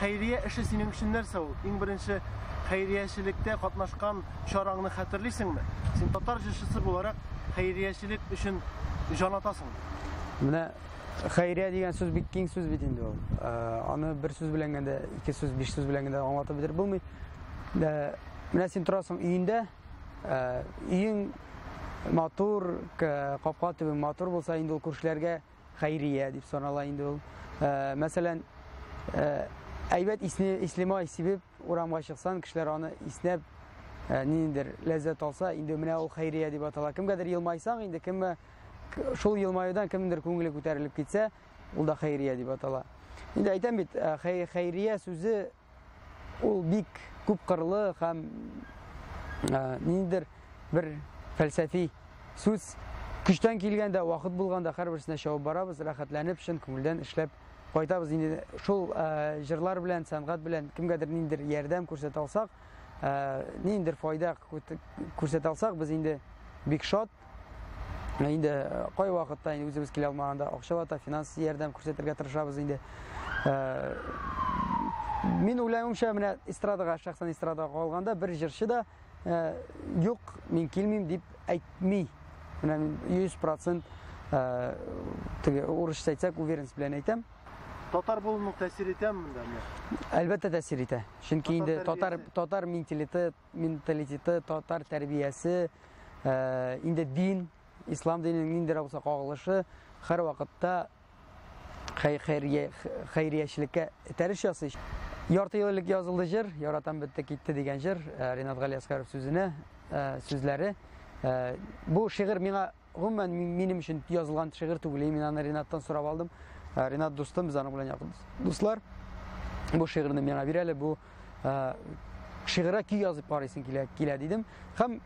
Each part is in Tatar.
Хәйрия эше синең өчен нәрсә ул? Иң беренче хәйриячелектә катнашкан чараңны хәтерлисеңме? Син татар җырчысы буларак хәйриячелек өчен җан атасың. Менә хәйрия дигән сүз бик киң сүз бит инде ул. Аны бер сүз белән генә дә, ике сүз, биш сүз белән генә аңлатып бетереп булмый. Менә син торасың өендә, өең матур, капка төбең матур булса, инде ул күршеләргә хәйрия дип санала инде ул. Мәсәлән, әйбәт исне, ислемай сибеп урамга чыксан, кешеләр аны иснәп ниндидер ләззәт алса, инде менә ул хәйрия дип атала. Кемгәдер елмайсаң, инде кемгә шул елмаюдан кемнеңдер күңеле күтәрелеп китсә, ул да хәйрия дип атала. Инде әйтәм бит, хәйрия сүзе ул бик күп кырлы һәм ниндидер бер фәлсәфи сүз. Көчтән килгәндә, вакыт булганда һәрберсенә чабып барабыз, рәхәтләнеп, чын күңелдән эшләп кайтабыз. Инде шул җырлар белән, сәнгать белән кемгәдер ниндидер ярдәм күрсәтә алсак, ниндидер файда күрсәтә алсак, без инде бик шат. Инде кай вакытта инде үзебез килә алмаганда акчалата, финанс ярдәм күрсәтергә тырышабыз инде. Мин уйлавымча, менә эстрадага, шәхсән эстрадага калганда бер җырчы да юк, мин килмим дип әйтми. Менә мин 100% теге урысча әйтсәк, уверенность белән әйтәм. Татар булуның тәэсир итәме монда менә? Әлбәттә тәэсир итә. Чөнки инде татар менталитеты, менталитеты, татар тәрбиясе, инде дин, ислам диненең ниндидер булса кагылышы һәрвакытта хәйриячелеккә этәреш ясый. Ярты ел элек язылды җыр, Яратам бетте китте дигән җыр, Ринат Галиәсгаров сүзенә, сүзләре. Бу шигырь миңа гомумән минем өчен язылган шигырь түгел, мин аны Ринаттан сорап алдым. Ринат дустым, без аның белән якын дуслар. Бу шигырьне миңа бир әле, бу шигырьгә көй язып карыйсың килә, килә дидем. Һәм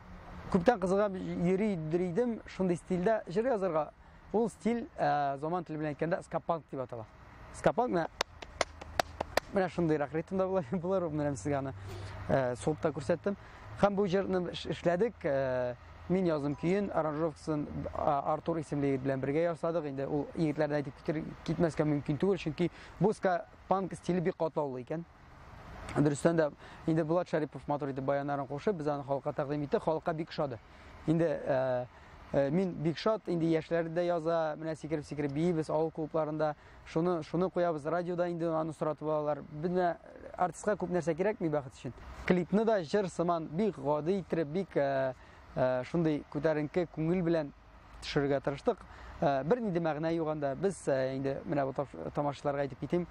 күптән кызыгып йөри идем шундый стильдә җыр язарга. Ул стиль, заман теле белән әйткәндә, скапанк дип атала. Скапанк менә менә шундыйрак ритмда була, булыр, менә мин сезгә аны сугып та күрсәттем. Һәм бу җырны эшләдек. Мин яздым көен, аранжировкасын Артур исемле егет белән бергә ясадык. Инде ул егетләрне әйтеп китмәскә мөмкин түгел, чөнки бу скапанк стиле бик катлаулы икән. Дөрестән дә, инде Булат Шәрипов матур итеп баяннарын кушып, без аны халыкка тәкъдим иттек, халыкка бик ошады. Инде мин бик шат, инде яшьләр дә яза, менә сикереп-сикереп биибез авыл клубларында, шуны, шуны куябыз, радиода инде аны соратып алалар. Безне артистка күп нәрсә кирәкми бәхет өчен. Клипны да җыр сыман бик гади иттереп, бик шундый күтәренке күңел белән төшерергә тырыштык. Бер нинди мәгънә юк анда. Без инде менә бу тамашачыларга әйтеп китим.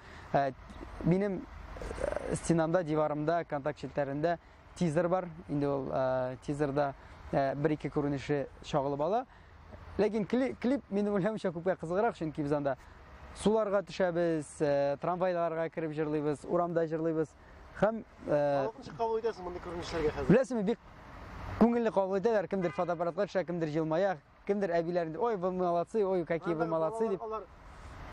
Минем стенамда, диварымда, контакт челтәрендә тизер бар. Инде ул тизерда бер-ике күренеше чагылып ала. Ләкин клип минем уйлавымча күпкә кызыграк, чөнки без анда суларга төшәбез, трамвайларга кереп җырлыйбыз, урамда җырлыйбыз. Һәм Халык ничек кабул итәсең мондый күренешләргә хәзер? Беләсеңме, бик күңелле кабул итәләр. Кемдер фотоаппаратка төшә, кемдер елмая, кемдер әбиләр инде, ой, вы молодцы, ой, какие вы молодцы дип. Алар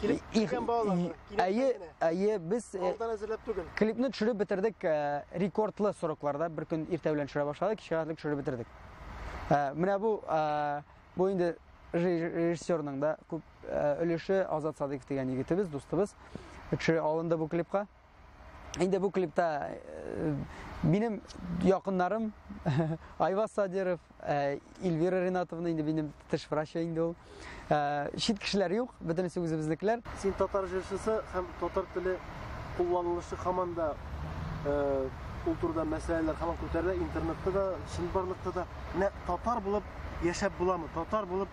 килеп килгән балалар. Әйе, әйе, без алдан әзерләп түгел. Клипны төшереп бетердек, рекордлы срокларда бер көн иртә белән төшерә башладык, кичкә хәтле төшереп бетердек. Менә бу, бу инде режиссерның да күп өлеше Азат Садыйков дигән егетебез, дустыбыз төшерә алынды бу клипка. Инде бу клипта минем якыннарым Айваз Садиров, Эльвира Ринатовна, инде минем теш врачы инде ул. Чит кешеләр юк, бөтенесе үзебезнекеләр. Син татар җырчысы һәм татар теле кулланылышы һаман да ул турыда мәсьәләләр һаман күтәрелә, интернетта да, чынбарлыкта да. Менә татар булып яшәп буламы? Татар булып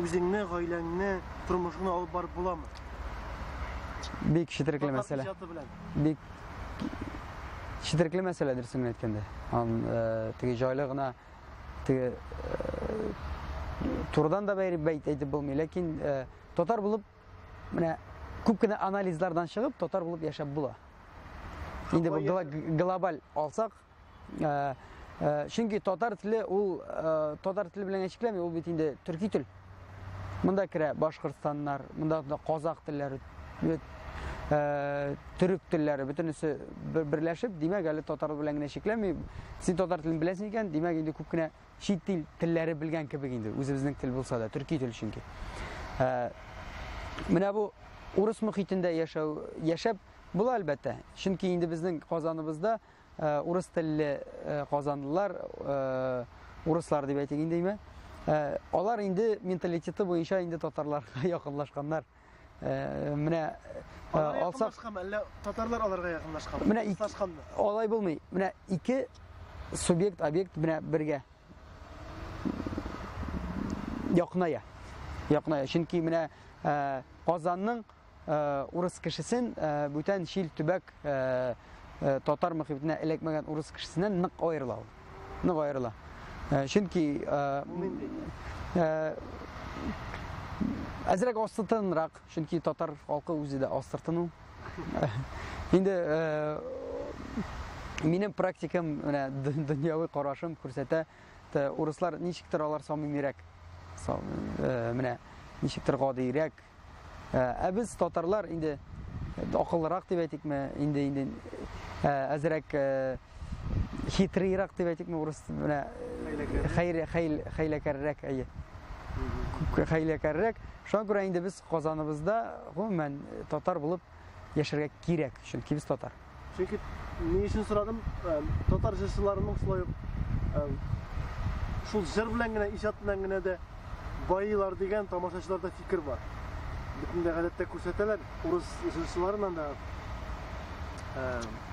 үзеңне, гаиләңне, тормышыңны алып барып буламы? Бик четерекле мәсьәлә. Бик четерекле мәсьәлә дөресен генә әйткәндә. Ан теге җайлы гына теге турыдан да бәйреп бәйт әйтеп булмый, ләкин татар булып менә күп кенә анализлардан чыгып татар булып яшәп була. Инде бу глобаль алсак, чөнки татар теле ул татар теле белән чикләми, ул бит инде төрки тел. Монда керә башкортстаннар, монда да казак телләре, төрек телләре, бөтенесе берләшеп, димәк, әле татар белән генә чикләми. Син татар телен беләсең икән, димәк, инде күп кенә чит тел телләре белгән кебек инде, үзебезнең тел булса да, төрки тел чөнки. Менә бу урыс мохитендә яшәү, яшәп, Була, әлбәттә. Чөнки инде безнең Казаныбызда урыс телле казанлылар, урыслар дип әйтик инде, име? Алар инде менталитеты буенча инде татарларга якынлашканнар. Менә алсак, әллә татарлар аларга якынлашкан? Менә алай булмый. Менә ике субъект, объект менә бергә якыная. Якыная. Чөнки менә Казанның урыс кешесен бүтән чил төбәк татар мөхитенә эләкмәгән урыс кешесеннән нык аерыла ул. Нык аерыла. Чөнки әзрәк астыртынрак, чөнки татар халкы үзе дә астыртын ул. Инде минем практикам, менә дөньяви карашым күрсәтә, урыслар ничектер алар самимирәк, менә ничектер гадиерәк. Ә без татарлар инде акыллырак дип әйтикме, инде инде әзрәк хитрыйрак дип әйтикме, урыс менә хәйр хәйләкәррәк, әйе. Хәйләкәррәк. Шуңа күрә инде без Казаныбызда гомумән татар булып яшәргә кирәк, чөнки без татар. Чөнки ни өчен сорадым, татар җырчыларының шулай ук шул җыр белән генә, иҗат белән генә дә байыйлар дигән тамашачыларда фикер бар. Бөтен гадәттә күрсәтәләр урыс җырчыларын анда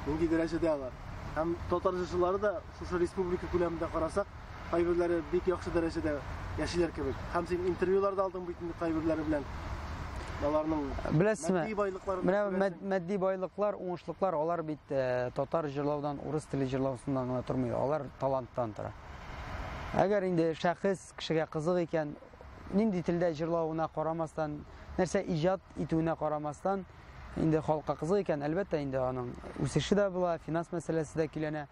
нинди дәрәҗәдә алар. Һәм татар җырчылары да шушы республика күләмендә карасак, кайберләре бик яхшы дәрәҗәдә яшиләр кебек. Һәм син интервьюлар да алдың бит инде кайберләре белән. Аларның Беләсезме? матди байлыкларын Менә матди байлыклар, уңышлыклар алар бит э, татар җырлаудан, урыс теле җырлаусыннан гына тормый. Алар таланттан тора. Әгәр инде шәхес кешегә кызык икән, нинди телдә җырлавына карамастан, нәрсә иҗат итүенә карамастан, инде халыкка кызык икән, әлбәттә инде аның үсеше дә була, финанс мәсьәләсе дә көйләнә.